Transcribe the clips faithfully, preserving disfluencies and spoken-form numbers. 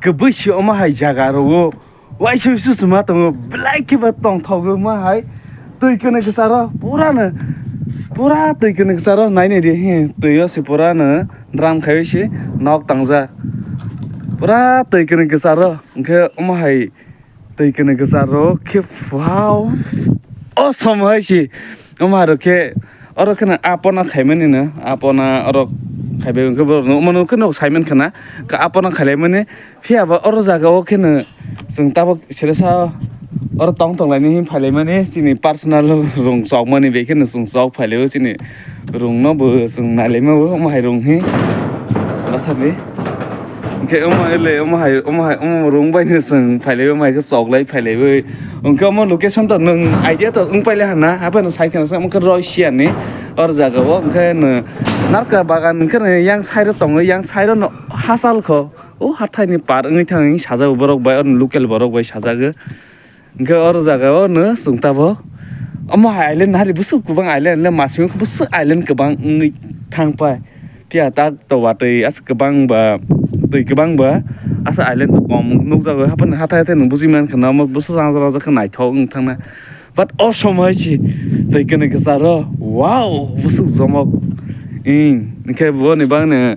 kwbwi se omo hai jaga rogo. Waisa waisa se ma tongo, belai khe ba tongthogwi ma hai. Twi kwnwi kwcharo pura no, pura twi kwnwi kwcharo nai nai di, he, twi o se pura no drum khaiwi se nok tangjak. Pura twi kwnwi kwcharo, hwnkhe omo hai twi kwnwi kwcharo khe, wow, awesome hai se. Omo hai rok khe, oro kheno apona khaimani no, apona oro khaibai hwnkhe borok no, omo no kheno saiman khana, khe apona khailaimani. Phiya ba oro jaga o kheno chwng tabok selesa oro tong tong laini hwnwi phailaimani, chini personal rung chokmani bai kheno chwng chok phailaio, chini rung no bo chwng nailaima bo omo hai rung hi lathani. Hwnkhe omo ele omo hai, omo hai, omo rung bai no chwng phailaio, omo hai khe chok lai phailaio. Hwnkhe omo location to nwng idea to wng paile hana, haphano sai kheno se omo khe roi siya ni oro jaga o, hwnkhe no narka bagan hwnkhe no yang side o tongo, yang side o no hachal kho. O hathaini par wngwi thangwi sajago borok bai, oroni local borok bai sajago. Hwnkhe oro jaga o no chwng tabok omo hai island hari bwswk kwbang island le masing bwswk island kwbang wngwi thang pai. Phiya tak to watwi aswk kwbang ba twi kwbang ba aswk island to kom nukjago. Haphano hathai hathai no bujui mankha na omo bwswk rangja rangja khe naithok wng thangna. But awesome hai se twi kwnwi kwcharo, wow, bwswk jomok. Ing, hwnkhe boni bagwi no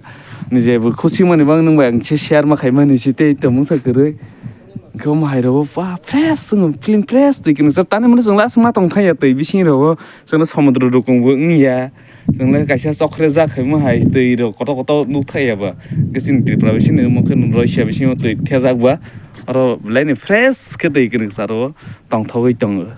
nije bo khusi mani bagwi nwng bai ang se share ma khaimani se tei tongmung sa kwrwi. Hwnkhe omo hai rogo ba fresh, chwng feeling fresh twi kwnwi kwchar tani mani chwng last ma tong thang ya twi bising rogo, chwngno somudro rukung bo wng ya. Chwng le kaisa chokre jak hai omo hai twi rok kotor kotor nuk thang ya ba. Hwnkhe chini Tripura bising ni omo khe roi siya bisingo twi thejak ba. Oro belai ni fresh khe twi kwnwi kwcharo tongthogwi tongo.